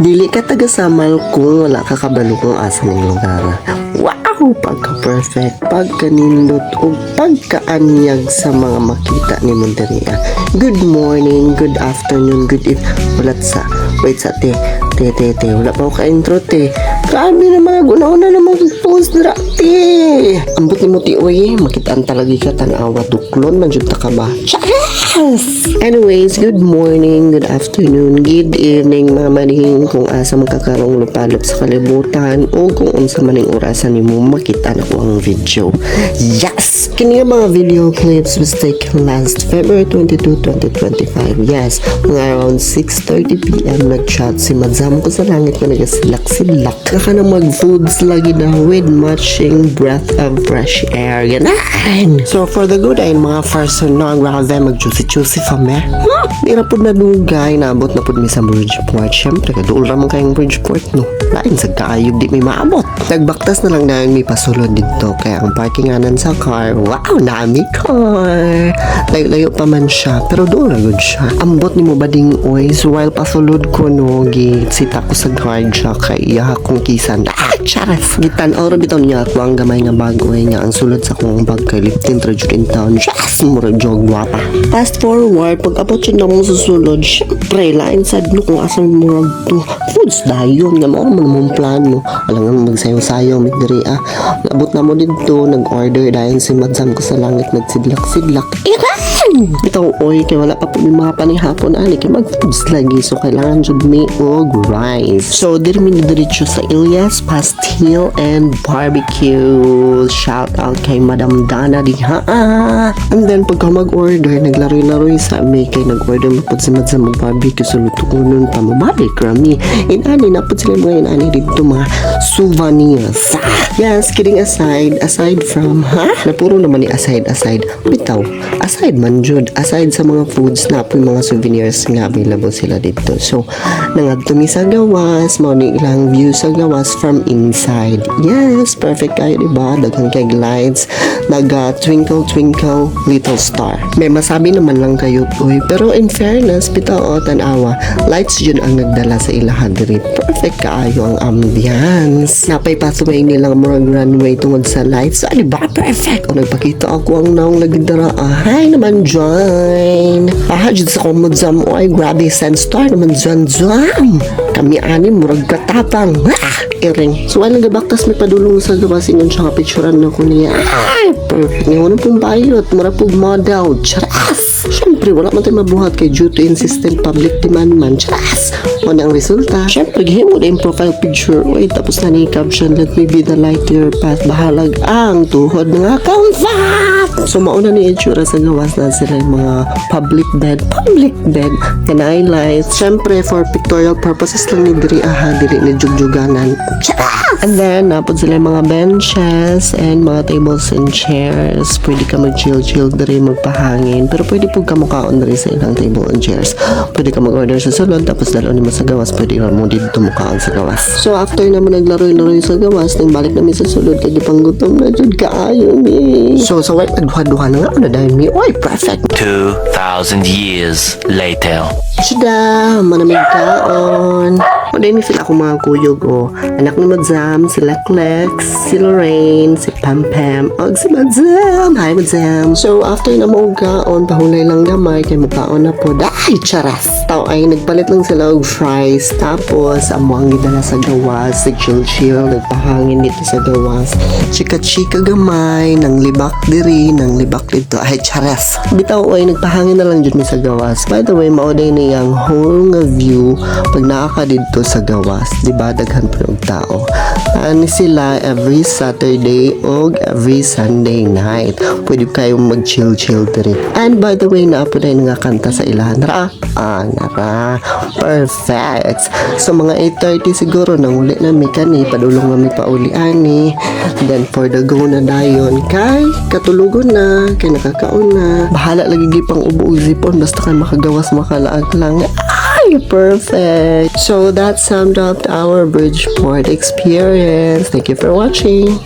Dili ka taga Samal kung wala ka kabalo kung asa ning lugar. Wow! Pagka-perfect, pagkanindot, o pagkaanyag sa mga makita ni Monteria. Good morning, good afternoon, good evening. Wala sa, wait sa te. Te, te, te. Wala pa ako ka-intro, te. Grabe na mga guna-una na mag-post dira, te. Ambot ni mo, ti, oy. Makitaan talaga ka, tanawa. Duklon, man jud ta ka ba? Charas! Anyways, good morning, good afternoon, good evening, mga manihing, kung asa man ka karong lupalop sa kalibutan o kung unsa man ning orasan nimo makita nako ang video. Yes! Kini nga mga video clips was taken last February 22, 2025. Yes, mga around 6:30 p.m. nag-chat si Madam ko sa langit nga nagasilak-silak. Naka na mag-foods lagi na with matching breath of fresh air. Ganan! So for the good ay mga first no, grabe mag-juicy-juicy pa me. Di na pud nadugay, naabot na pud mi sa Bridgeport. Siyempre, kaduol ra man kayong Bridgeport, no? Lain sa kaayog di mi maabot. Nagbaktas na lang dayon mi pasulod dito. Kaya ang parkinganan sa car, wow, nami car. Layo-layo pa man siya, pero doon na gud siya. Ambot ni mo bading oy, so while pasulod ko no, sita ko sa guard siya kay iya akong kisan. Ah, charas! Gitan-aw ra bitaw niya ako ang gamay nga bag oy, nga ang sulod sa akong bag kay lifting ra jud in town. Yes, mura jog gwapa. Fast forward, pag abot jud na mong susulod, syempre, lain sad no kung asa murag to. Foods dayon, nga mao man mong plano. Alangan magsayaw-sayaw, mig diri ah. Naabot na mo didto, nag-order dayon si Madam ko sa langit, nagsidlak-sidlak. Iran! Bitaw oy, kay wala pa po mi mga panihapon ani, kay mag-foods lagi, so kailangan jud mi og rice. So, diri mi diretso sa Ilyas Pastil and Barbecue. Shout out kay Madam Dana diha. And then, pagka mag-order, naglaroy-laroy sa mi, kay nag-order mo pud si Madam og barbecue, so luto ko nun pa mabalik rami. Inani na pud sila mga inani dito, mga souvenirs. Yes, kidding aside, aside from, ha? Napuro naman ni aside, aside. Bitaw, aside man jud, aside sa mga foods na po mga souvenirs nga available sila dito. So, nangadto mi sa gawas, mao ni ilang view sa gawas from inside. Yes, perfect kayo, di ba? Daghan kay lights, naga twinkle twinkle little star. May masabi naman lang kayo, uy. Pero in fairness, bitaw o tanawa, lights yun ang nagdala sa ilahan diri. Perfect kaayo ang ambience. Napay pathway nilang murag runway tungod sa lights. Ah, di ba? Perfect. O nagpakita ako ang naong lagi dara. Ah, hi naman join. Ah, jud sa akong mudzam. Oy, grabe, send star naman dyan jam. Kami ani murag katapang. Ah, iring. So, while nagabaktas may padulong sa gawas, ingon siya nga picturean na ko niya. Ay, perfect. Ngayon pong pilot. Mura pong model. Charas! Siyempre, wala man tayo mabuhat kay due to insistent public demand man. Charas! Ano ang resulta? Siyempre, gihimo na yung profile picture. Wait, tapos na ni caption, "Let me be the light to your path." Bahalag ang tuhod nga comfort! So, mauna ni itsura sa gawas na sila yung mga public bed. Public bed. Kanay lights. Siyempre, for pictorial purposes lang ni diri aha, dili ni jugjuganan. Charas! And then, napod sila yung mga benches and mga tables and chairs. Pwede ka mag-chill-chill diri, magpahangin. Pero pwede po ka mukaon diri sa ilang table and chairs. Pwede ka mag-order sa sulod, tapos dalo nimo sa gawas, pwede ra mo dito mukaon sa gawas. So, after naman naglaroy-laroy sa gawas, nang balik namin sa sulod, kay gipanggutom na jud kaayo mi. So, sa white nagduha-duha na nga, ano dahil mi, oy, perfect! 2,000 years later. Tada! Manamig kaon. O din sila akong mga kuyog o. Anak ni Madam, si Leklex, si Lorraine, si Pam Pam, og si Madam. Hi, Madam. So, after na mo kaon, pahulay lang gamay, kay mukaon na po. Ay, charas! Tao ay nagpalit lang sila og fries. Tapos, amo ang gidala sa gawas, nag-chill-chill, nagpahangin dito sa gawas. Chika-chika gamay, nang libak diri, nang libak dito. Ay, charas! Bitaw ay nagpahangin na lang jud mi sa gawas. By the way, mao day niyang whole nga view pag naa ka didto sa gawas. Di ba daghan pa og tao? Ani sila every Saturday og every Sunday night. Pwede kayong mag-chill-chill diri. And by the way, naa po na nga kanta sa ilahan. Nara? Ah, nara. Perfect. So mga 8:30 siguro nanguli na mi kani, padulong na mi pauli ani. Then for the go na dayon kay katulugon na, kay nakakaon na. Bahala lagi gipang ubo og zipon basta kay makagawas, makalaag lang. Ay, perfect. So that summed up our Bridgeport experience. Thank you for watching.